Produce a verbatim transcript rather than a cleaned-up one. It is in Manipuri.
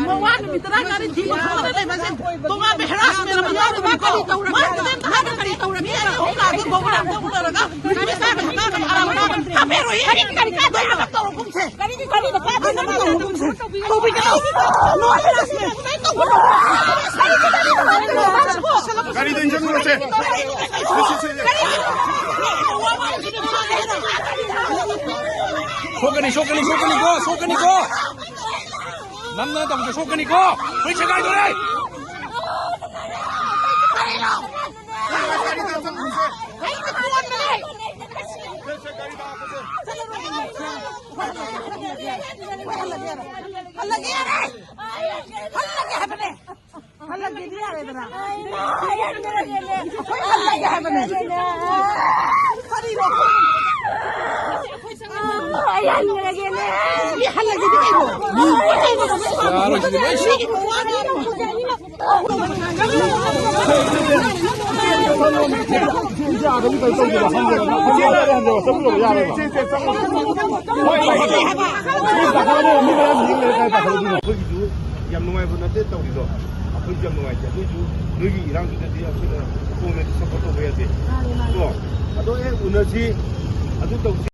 ꯃꯋꯥ ꯅꯨꯃꯤꯠ ꯇꯔꯥ ꯇꯔꯦꯠ ꯊꯤꯕ ꯈꯪꯗꯅ ꯂꯩꯕꯁꯦ ꯇꯣꯉꯥꯟꯕ ꯍꯦꯔꯥꯁꯃꯦꯟ ꯑꯃ ꯌꯥꯎꯔꯕꯅꯤꯀꯣ꯫ ꯃꯥ ꯃꯥꯅ ꯀꯔꯤ ꯇꯧꯔꯒꯦ? ꯃꯤ ꯑꯅꯤ ꯑꯍꯨꯝ ꯂꯥꯛꯑꯒ ꯒꯣꯒꯣꯟꯗ ꯎꯅꯔꯒ ꯅꯨꯄꯤ ꯃꯆꯥꯒ ꯅꯨꯄꯥꯒ ꯑꯔꯥꯞ ꯑꯔꯥꯞꯄ ꯊꯝꯃꯦꯔꯣꯏꯌꯦ꯫ ꯀꯔꯤ, ꯀꯔꯤ ꯀꯥꯟꯗ ꯅꯣꯏꯅ ꯇꯧꯔꯒꯨꯝꯁꯦ꯫ ꯀꯔꯤꯒꯤ ꯀꯔꯤꯅ ꯀꯥꯟꯗ ꯅꯣꯏꯅ ꯇꯧꯔꯒꯨꯝꯁꯦ꯫ ꯇꯧꯕꯤꯒꯅꯨ꯫ ꯅꯣ ꯍꯦꯔꯥꯁꯃꯦꯟ꯫ ꯀꯔꯤꯒꯤ ꯀꯔꯤꯅ ꯀꯥꯟꯗ ꯅꯣꯏꯅ ꯇꯧꯔꯒꯨꯝꯁꯦ꯫ ꯒꯥꯔꯤꯗꯣ ꯏꯟꯖꯟꯈ꯭ꯔꯁꯦ꯫ ꯁꯣꯛꯀꯅꯤ, ꯁꯣꯛꯀꯅꯤ, ꯁꯣꯛꯀꯅꯤꯀꯣ, ꯁꯣꯛꯀꯅꯤꯀꯣ꯫ ꯅꯝꯅ ꯇꯧꯕꯗꯣ ꯁꯣꯛꯀꯅꯤꯀꯣ꯫ ꯂꯣꯏ ꯁꯦꯒꯥꯏꯗꯣꯔꯦ꯫ ꯍꯜꯂꯒꯦ ꯌꯥꯔꯦ꯫ ꯍꯜꯂꯒꯦ ꯍꯥꯏꯕꯅꯦ꯫ ꯍꯜꯂꯒꯦꯗꯤ ꯌꯥꯔꯦꯗꯅ꯫ ꯑꯩꯈꯣꯏ ꯍꯜꯂꯒꯦ ꯍꯥꯏꯕꯅꯦ꯫ ꯀꯔꯤꯅꯣ? ꯃꯤ ꯍꯜꯂꯒꯦꯗꯤ ꯀꯩꯅꯣ? ꯌꯥꯔꯣꯏ, ꯁꯤꯗꯤ ꯂꯣꯏ ꯁꯤ- ꯑꯩꯈꯣꯏꯒꯤꯁꯨ ꯌꯥꯝ ꯅꯨꯡꯉꯥꯏꯕ ꯅꯠꯇꯦ ꯇꯧꯔꯤꯗꯣ, ꯑꯩꯈꯣꯏꯁꯨ ꯌꯥꯝ ꯅꯨꯡꯉꯥꯏꯇꯦ꯫ ꯑꯗꯨꯏꯁꯨ ꯅꯣꯏꯒꯤ ꯏꯔꯥꯡꯗꯨꯗꯗꯤ ꯑꯩꯈꯣꯏꯅ ꯈꯣꯡꯅꯗꯤ ꯁꯞꯄꯣꯔꯠ ꯇꯧꯕ ꯌꯥꯗꯦ꯫ ꯀꯣ? ꯑꯗꯣ ꯑꯦ ꯎꯅꯁꯤ, ꯑꯗꯨ ꯇꯧꯁꯤ꯫